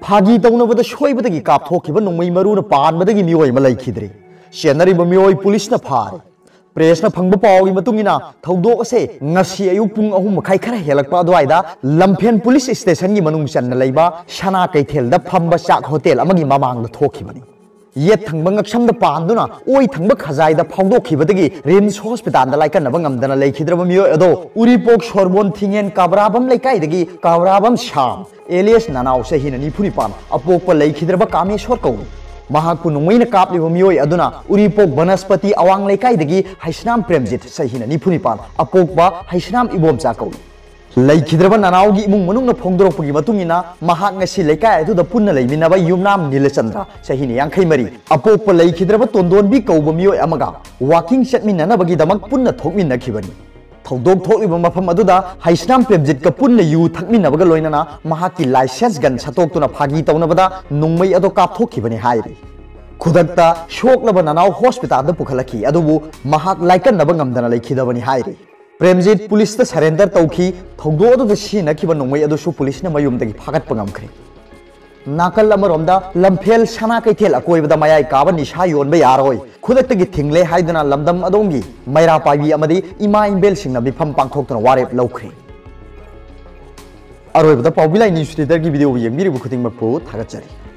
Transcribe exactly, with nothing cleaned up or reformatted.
ꯐꯥꯒꯤ ꯇꯧꯅꯕꯗ ꯁꯣꯏꯕꯗꯒꯤ ꯀꯥꯞꯊꯣꯛꯈꯤꯕ ꯅꯣꯡꯃꯩ ꯃꯔꯨꯅ ꯄꯥꯟꯕꯗꯒꯤ ꯃꯤꯑꯣꯏ ꯑꯃ ꯂꯩꯈꯤꯗ꯭ꯔꯦ꯫ ꯆꯦꯟꯅꯔꯤꯕ ꯃꯤꯑꯣꯏ ꯄꯨꯂꯤꯁꯅ ꯐꯥꯔꯦ꯫ ꯄ꯭ꯔꯦꯁꯅ ꯐꯪꯕ ꯄꯥꯎꯒꯤ ꯃꯇꯨꯡ ꯏꯟꯅ, ꯊꯧꯗꯣꯛ ꯑꯁꯦ ꯉꯁꯤ ꯑꯌꯨꯛ ꯄꯨꯡ ꯑꯍꯨꯝ ꯃꯈꯥꯏ ꯈꯔ ꯍꯦꯜꯂꯛꯄ ꯑꯗꯨꯋꯥꯏꯗ ꯂꯝꯐꯦꯟ ꯄꯨꯂꯤꯁ ꯁ꯭ꯇꯦꯁꯟꯒꯤ ꯃꯅꯨꯡ ꯆꯟꯅ ꯂꯩꯕ ꯁꯅꯥ ꯀꯩꯊꯦꯜꯗ ꯐꯝꯕ ꯆꯥꯛ ꯍꯣꯇꯦꯜ ꯑꯃꯒꯤ ꯃꯃꯥꯡꯗ ꯊꯣꯛꯈꯤꯕꯅꯤ꯫ ꯌꯦꯠ ꯊꯪꯕ ꯉꯛꯁꯝꯗ ꯄꯥꯟꯗꯨꯅ ꯑꯣꯏ ꯊꯪꯕ ꯈꯖꯥꯏꯗ ꯐꯥꯎꯗꯣꯛꯈꯤꯕꯗꯒꯤ ꯔꯤꯝꯁ ꯍꯣꯁꯄꯤꯇꯥꯜꯗ ꯂꯥꯏꯀꯠꯅꯕ ꯉꯝꯗꯅ ꯂꯩꯈꯤꯗ꯭ꯔꯕ ꯃꯤꯑꯣꯏ ꯑꯗꯣ ꯎꯔꯤꯄꯣꯛ ꯁꯣꯔꯕꯣꯟ ꯊꯤꯡꯉꯦꯟ ꯀꯥꯕ꯭ꯔꯥꯕꯝ ꯂꯩꯀꯥꯏꯗꯒꯤ ꯀꯥꯕ꯭ꯔꯥꯕꯝ ꯁꯥꯝ, ꯑꯦꯂꯤꯌꯥꯁ ꯅꯅꯥꯎ, ꯆꯍꯤꯅ ꯅꯤꯐꯨ ꯅꯤꯄꯥꯟ, ꯑꯄꯣꯛꯄ ꯂꯩꯈꯤꯗ꯭ꯔꯕ ꯀꯥꯃꯦꯁꯣꯔ ꯀꯧꯏ꯫ ꯃꯍꯥꯛꯄꯨ ꯅꯣꯡꯃꯩꯅ ꯀꯥꯞꯂꯤꯕ ꯃꯤꯑꯣꯏ ꯑꯗꯨꯅ ꯎꯔꯤꯄꯣꯛ ꯕꯅꯁꯄꯇꯤ ꯑꯋꯥꯡ ꯂꯩꯀꯥꯏꯗꯒꯤ ꯍꯩꯁꯅꯥꯝ ꯄ꯭ꯔꯦꯝꯖꯤꯠ, ꯆꯍꯤꯅ ꯅꯤꯐꯨ ꯅꯤꯄꯥꯟ, ꯑꯄꯣꯛꯄ ꯍꯩꯁꯅꯥꯝ ꯏꯕꯣꯝꯆꯥ ꯀꯧꯏ꯫ ꯂꯩꯈꯤꯗ꯭ꯔꯕ ꯅꯅꯥꯎꯒꯤ ꯏꯃꯨꯡ ꯃꯅꯨꯡꯅ ꯐꯣꯡꯗꯣꯔꯛꯄꯒꯤ ꯃꯇꯨꯡ ꯏꯟꯅ, ꯃꯍꯥꯛ ꯉꯁꯤ ꯂꯩꯀꯥꯏ ꯑꯗꯨꯗ ꯄꯨꯟꯅ ꯂꯩꯃꯤꯟꯅꯕ ꯌꯨꯝꯅꯥꯝ ꯅꯤꯂꯆꯟꯗ꯭ꯔ, ꯆꯍꯤꯅ ꯌꯥꯡꯈꯩ ꯃꯔꯤ, ꯑꯄꯣꯛꯄ ꯂꯩꯈꯤꯗ꯭ꯔꯕ ꯇꯣꯟꯗꯣꯟꯕꯤ ꯀꯧꯕ ꯃꯤꯑꯣꯏ ꯑꯃꯒ ꯋꯥꯀꯤꯡ ꯆꯠꯃꯤꯟꯅꯅꯕꯒꯤꯗꯃꯛ ꯄꯨꯟꯅ ꯊꯣꯛꯃꯤꯟꯅꯈꯤꯕꯅꯤ꯫ ꯊꯧꯗꯣꯛ ꯊꯣꯛꯂꯤꯕ ꯃꯐꯝ ꯑꯗꯨꯗ ꯍꯩꯁꯅꯥꯝ ꯄ꯭ꯔꯦꯝꯖꯤꯠꯀ ꯄꯨꯟꯅ ꯌꯨ ꯊꯛꯃꯤꯟꯅꯕꯒ ꯂꯣꯏꯅꯅ ꯃꯍꯥꯛꯀꯤ ꯂꯥꯏꯁꯦꯟꯁ ꯒꯟ ꯁꯠꯇꯣꯛꯇꯨꯅ ꯐꯥꯒꯤ ꯇꯧꯅꯕꯗ ꯅꯣꯡꯃꯩ ꯑꯗꯨ ꯀꯥꯞꯊꯣꯛꯈꯤꯕꯅꯤ ꯍꯥꯏꯔꯤ꯫ ꯈꯨꯗꯛꯇ ꯁꯣꯛꯂꯕ ꯅꯅꯥꯎ ꯍꯣꯁꯄꯤꯇꯥꯜꯗ ꯄꯨꯈꯠꯂꯛꯈꯤ, ꯑꯗꯨꯕꯨ ꯃꯍꯥꯛ ꯂꯥꯏꯀꯠꯅꯕ ꯉꯝꯗꯅ ꯂꯩꯈꯤꯗꯕꯅꯤ ꯍꯥꯏꯔꯤ꯫ ꯄ꯭ꯔꯦꯝꯖꯤꯠ ꯄꯨꯂꯤꯁꯇ ꯁꯔꯦꯟꯗꯔ ꯇꯧꯈꯤ꯫ ꯊꯧꯗꯣꯛ ꯑꯗꯨꯗ ꯁꯤꯖꯤꯟꯅꯈꯤꯕ ꯅꯣꯡꯃꯩ ꯑꯗꯨꯁꯨ ꯄꯨꯂꯤꯁꯅ ꯃꯌꯨꯝꯗꯒꯤ ꯐꯥꯒꯠꯄ ꯉꯝꯈ꯭ꯔꯦ꯫ ꯅꯥꯀꯜ ꯑꯃꯔꯣꯝꯗ, ꯂꯝꯐꯦꯜ ꯁꯅꯥ ꯀꯩꯊꯦꯜ ꯑꯀꯣꯏꯕꯗ ꯃꯌꯥꯏ ꯀꯥꯕ ꯅꯤꯁꯥ ꯌꯣꯟꯕ ꯌꯥꯔꯣꯏ, ꯈꯨꯗꯛꯇꯒꯤ ꯊꯤꯡꯂꯦ ꯍꯥꯏꯗꯨꯅ ꯂꯝꯗꯝ ꯑꯗꯣꯝꯒꯤ ꯃꯩꯔꯥ ꯄꯥꯏꯕꯤ ꯑꯃꯗꯤ ꯏꯃꯥ ꯏꯕꯦꯜꯁꯤꯡꯅ ꯃꯤꯐꯝ ꯄꯥꯡꯊꯣꯛꯇꯨꯅ ꯋꯥꯔꯦꯞ ꯂꯧꯈ꯭ꯔꯦ꯫ ꯑꯔꯣꯏꯕꯗ, ꯄꯥꯎꯕꯤ ꯂꯥꯏ ꯅ꯭ꯌꯨꯁ ꯂꯤꯗꯔꯒꯤ ꯚꯤꯗꯤꯑꯣ ꯌꯦꯡꯕꯤꯔꯤꯕ ꯈꯨꯗꯤꯡꯃꯛꯄꯨ ꯊꯥꯒꯠꯆꯔꯤ꯫